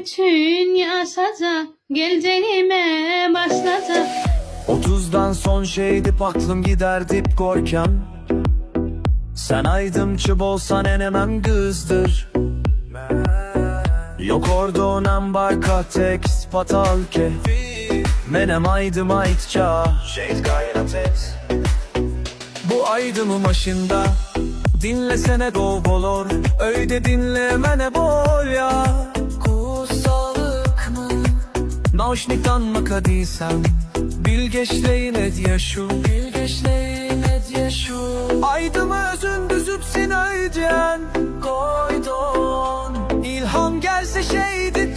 Üçin ýaşajak, geljegime başlajak. Otuzdan son şeýdip aklym gider diýip gorkýan. Sen aýdymçy bolsan enemem gyzdyr. Ýok ordonam barka tekst patalke. Menem aýdym aýtja. Şeýt gaýrat et. Bu aýdymy maşynda dinlesene gowy bolar. Öýde dinlemene bolýa. Gussalykmy? Nauşnikdanmyka diýsem. Bilgeşleýin edýä şu. Bilgeşleýin edýä şu. Aýdymy özün düzüpsin öýdýän. Goýdon. Ilham gelse şeýdip.